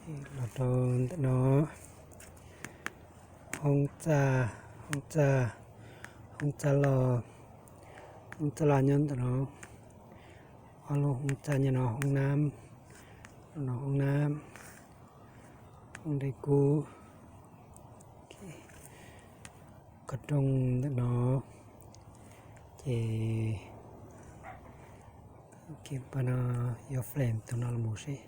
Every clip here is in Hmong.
Los rau ntawm no, hoob txaj, hoob txaj, hoob txaj loj, hoob txaj loj nyob ntawm no, ob lub hoob txaj nyob no, hoob nab, no hoob nab, hoob dej kub, qhov rooj ntawm no, ces pab no yuav flame tus no los mus seb.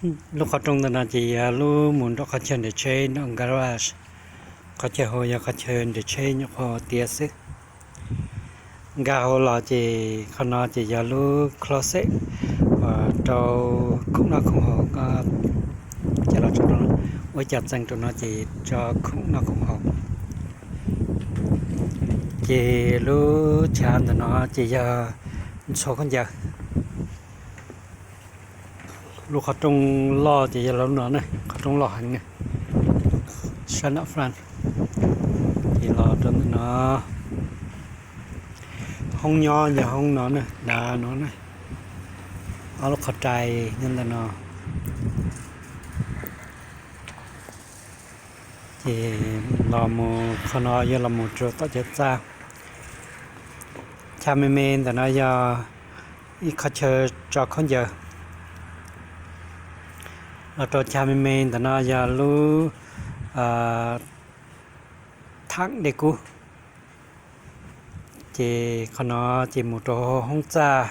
Lub qhov rooj ntawm no ces yog lub mus nram qhov chaw nres tsheb, nram garage. Qhov chaw hauv yog qhov chaw nres tsheb nyuam qhuav tiav xwb. Nkag hauv los ces qhov no ces yog lub closet uas rau khoom noj khoom haus. Coj los tso rau, ua cov txee rau no ces tso khoom noj khoom haus. Ces lub chav ntawm no ces yog ntxhua khaub ncaws. Lub qhov rooj loj ces yog lub no na, qhov rooj loj heev na. Sab nram Fran ces los rau ntawm no. Hoob nyob yog hoob no na, dav no na. Ob lub qhov rais nyob ntawm no. Ces los mus qhov no yog los mus rau tom cov txaj. Chav me me ntawm no yog ib qhov chaw tso khaub ncaws. Los rau chav me me ntawm no yog lub thav dej kub. Ces qhov no ces mus rau hoob txaj,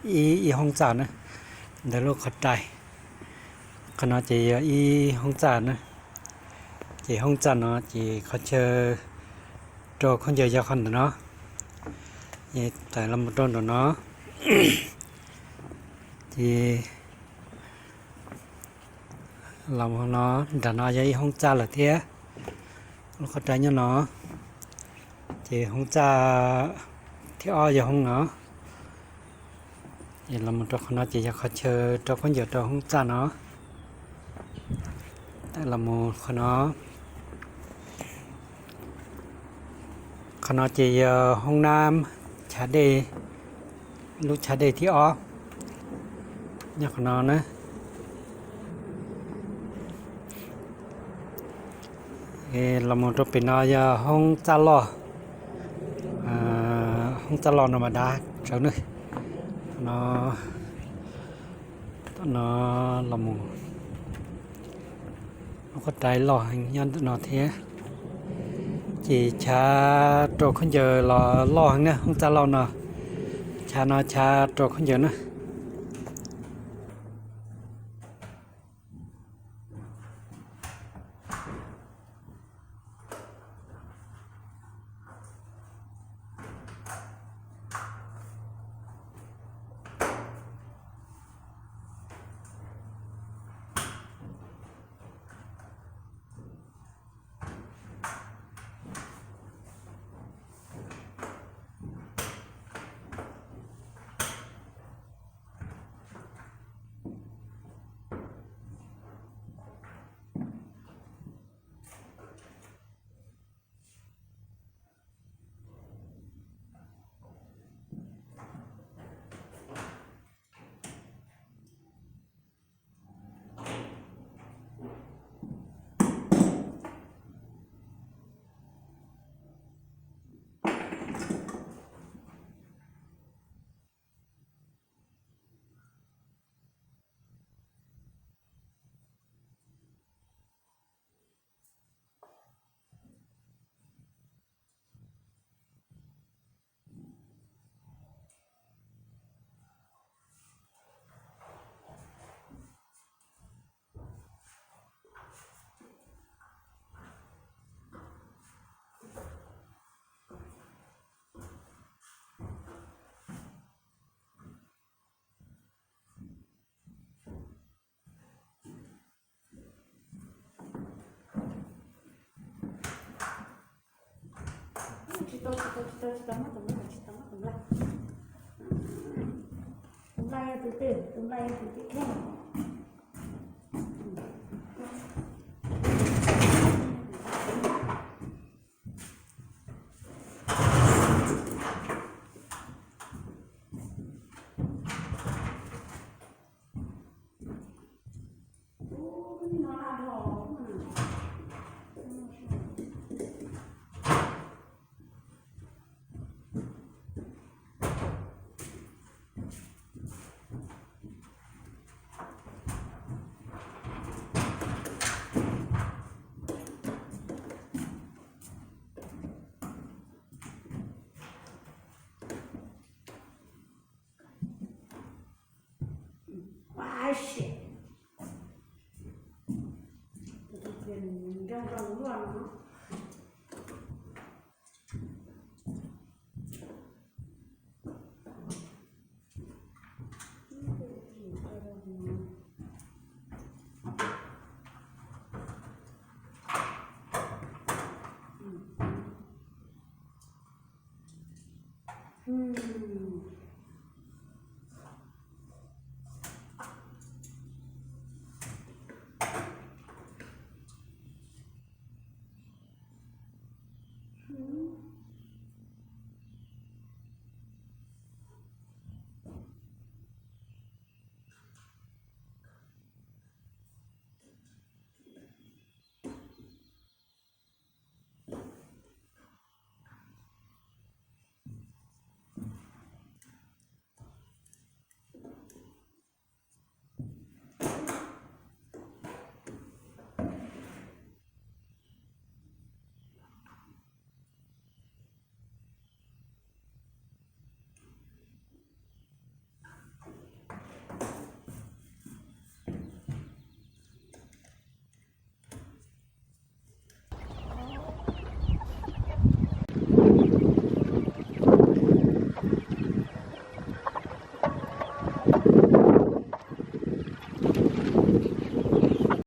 ib, ib hoob txaj na, ntawm lub qhov rais. Qhov no ces yog ib hoob txaj na. Ces hoob txaj no ces qhov chaw rau khaub ncaws yog qhov ntawm no. Tawm los mus rau nram no, ces los no, nram no yog ib hoob txaj lawm thiab. Lub qhov rais nyob no, ces hoob txaj thib ob yog hoob no. Los mus rau qhov no ces yog qhov chaw rau khaub ncaws rau hoob txaj no. Los mus qhov no, qhov no ces yog hoob nab, chav dej, lub chav dej thib ob nyob qhov no na. Los mus rau pem no yog hoob txaj loj, hoob txaj loj no mas dav tsawv na. No, no los mus, lub qhov rais loj heev nyob ntawm no thiab. Ces chav rau khaub ncaws los loj heev na, hoob txaj loj no, chav no chav rau khaub ncaws na. Zoo luaj no.